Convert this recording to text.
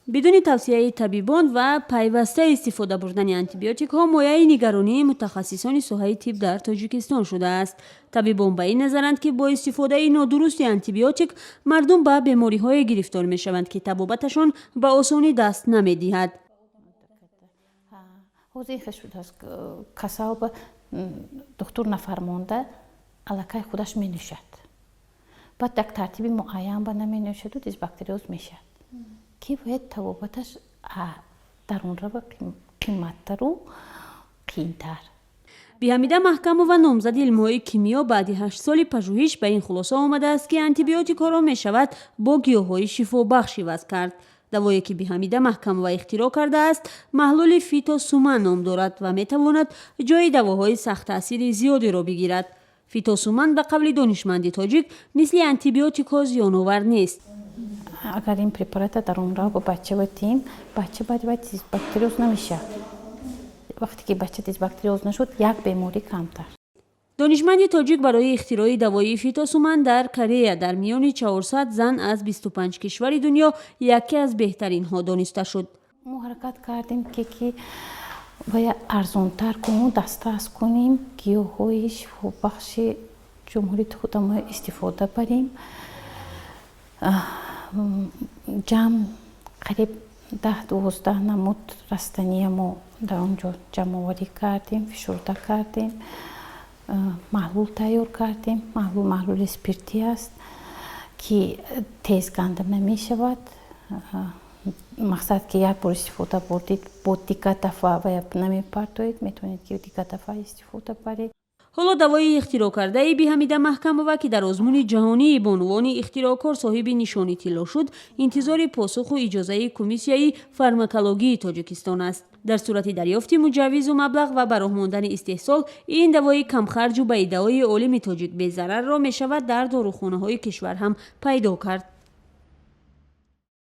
Бидуни тавсияи табибон ва пайваста истифода бурдани антибиотикҳо мояи нигаронии мутахассисони соҳаи тиб дар Тоҷикистон шудааст. Табибон ба ин назаранд, ки бо истифодаи нодурусти антибиотик мардум ба бемориҳое гирифтор мешаванд, ки табобаташон ба осонӣ даст намедиҳад. Ҳозир ин хел шудааст: касал ба духтур нафармонда аллакай худаш менӯшад, баъд як тартиби муайян ба наменӯшаду дисбактериоз мешавад, ки бояд табобаташ дарунрава қиматтару қиинтар. Биҳамида Маҳкамова, номзади илмҳои кимиё, баъди 8 соли пажӯҳиш ба ин хулоса омадааст, ки антибиотикҳоро мешавад бо гиёҳҳои шифобахш иваз кард. Давое, ки Биҳамида Маҳкамова ихтироъ кардааст, маҳлули Фитосуман ном дорад ва метавонад ҷои давоҳои сахттаъсири зиёдеро бигирад. Фитосуман, ба қавли донишманди тоҷик, мисли антибиотикҳо зиёновар нест. Агар ин препарата дарунрав ба бача батиҳем, бача баъди вай дисбактериоз намешавад. Вақте ки бача дисбактериоз нашуд, як беморӣ камтар. Донишманди тоҷик барои ихтирои давои Фитосуман дар Корея дар миёни 400 зан аз 25 кишвари дунё яке аз беҳтаринҳо дониста шуд. Мо ҳаракат кардем, ки вая арзонтар кунем, дастрас кунем, гиёҳҳои шифобахши ҷумҳурии худамо истифода барем. Ҷамъ қариб 10-12 намуд растания мо дар он ҷо ҷамъоварӣ кардем, фишурда кардем, маҳлул тайёр кардем. Маҳлул маҳлули спиртӣ аст, ки тез ганда намешавад. Мақсад, ки як бор истифода бурдид, бо дигар дафъа вая намепартоед, метавонед, ки дигар дафъа истифода баред. Ҳоло давои ихтироъкардаи Биҳамида Маҳкамова, ки дар озмуни ҷаҳонии бонувони ихтироъкор соҳиби нишони тилло шуд, интизори посуху иҷозаи Комиссияи фармакологии Тоҷикистон аст. Дар сурати дарёфти муҷаввизу маблағ ва ба роҳ мондани истеҳсол, ин давои камхарҷу, ба иддаои олими тоҷик, безарарро мешавад дар дорухонаҳои кишвар ҳам пайдо кард.